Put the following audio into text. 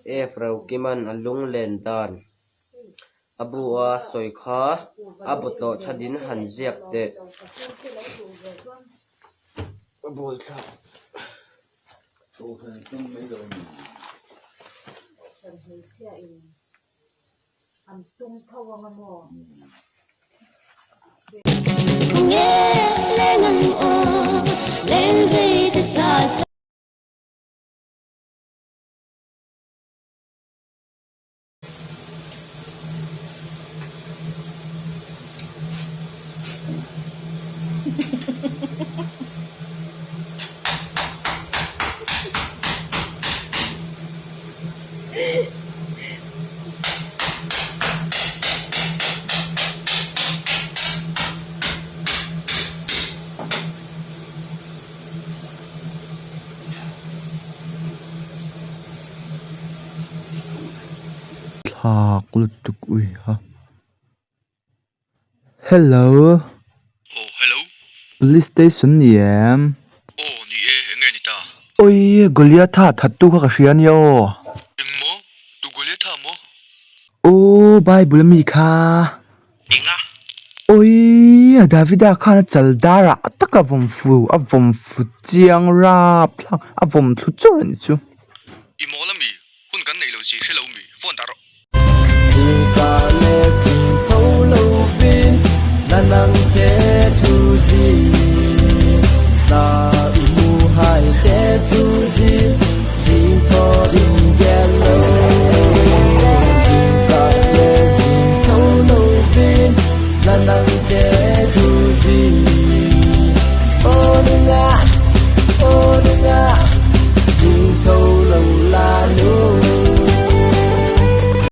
F. Rokima'n a lunglen dan a bu a sawi kha a bawtlawh chhanin han ziak teh. A buaithlak. Thlak lutuk ui ha. Hello. Oh hello. Police station ni em? Aw ni e, enge ni ta? Oi Goliatha thattu kha ka hria ania aw. Eng maw? Tu Goliatha maw? Aw Bible ami kha. Enga? Oi Davida khan a chal dar ah tak a vawm fu a vawm fu chiang rap thlak a vawm thlu chawrh a nih chu. I mawl ami? Hun kan neih lo chi hre lo mi? Phone dah rawh.